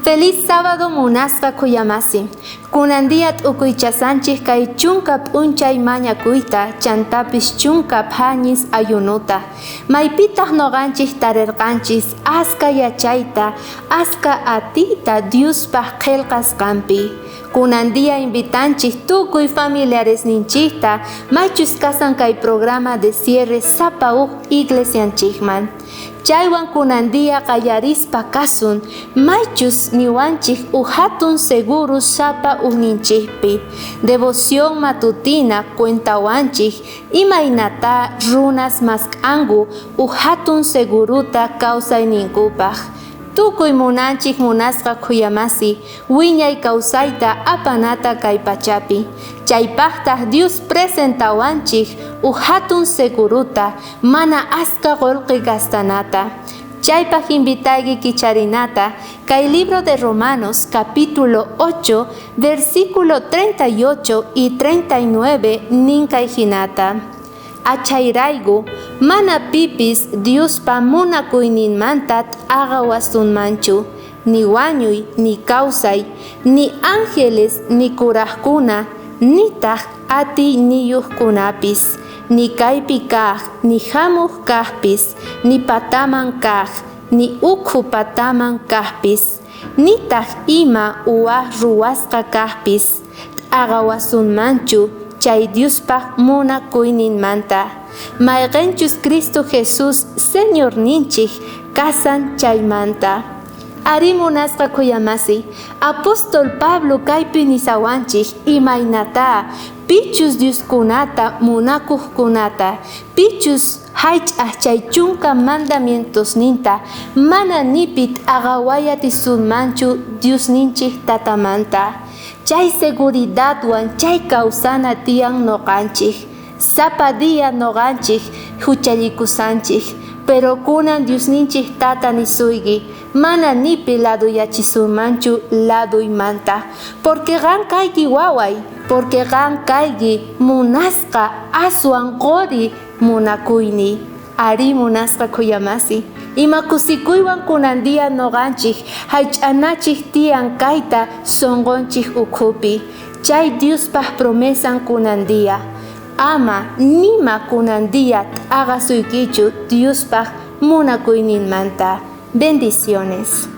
Feliz sábado munasqa khuyamasi. Kunan día t'ukuychasanchik kay chunka p'unchay mañakuyta chantapis chunka phañis ayunuta. Maypitaq noqanchik tarirqanchis aska yachayta, aska atiyta Diospaq qillqasqanpi. Kunan día invitanchik tukuy familiaresninchikta maychus kasan kay programa de cierre sapa uj iglesianchikman. Chaywan kunan día qallarispa kasun maychus niwanchik uj hatun seguro sapa ujninchikpi. Devoción matutina cuentawanchik imaynata runas mask'anku uj hatun seguruta kawsayninkupaq. Tukuy munanchik munasqa khuyamasi wiñay kawsayta apanata kay pachapi. Chaypaqtaq Dios presentawanchik uj hatun seguruta mana aska qullqi gastanata. Chaypaq invitayki kicharinata kay libro de Romanos capítulo 8 versículo 38 y 39 nin kay hinata. Achayrayku mana pipis Diospa munakuyninmanta t'aqawasunmanchu, ni wañuy, ni kawsay, ni ángeles, ni kurajkuna, nitaq atiyniyuqkunapis, ni kaypi kaq, ni hamuq kaqpis, ni pataman kaq, ni ukhu pataman kaqpis, nitaq ima uwaj ruwasqa kaqpis, t'aqawasunmanchu chay Diospaq munakuyninmanta. Mayqinchus Cristo Jesús Señorninchik kasan chaymanta. Ari munasqa khuyamasi, apóstol Pablo kaypi nisawanchik imaynata pichus Dioskunata munakuqkunata, pichus haych'aq chay chunka mandamientosninta mana nipi t'aqawayatisunmanchu Diosninchik tatamanta. Chay seguridadwan chay kawsana tiyan noqanchik. Sapa día noqanchik huchallikusanchik, pero kunan Diosninchik tata nisuyki, mana nipi laduyachisunmanchu laduymanta, porque qan kayki waway, porque qan kayki munasqa aswan qori munakuyni. Ari munasqa khuyamasi. Ima kusikuywan kunan día noqanchik haych'anachik tiyan kayta sunqunchik ukhupi. Chay Diospaq promesan kunan día. Ama nima kunan día t'aqasuykichu Diospaq munakuyninmanta. Bendiciones.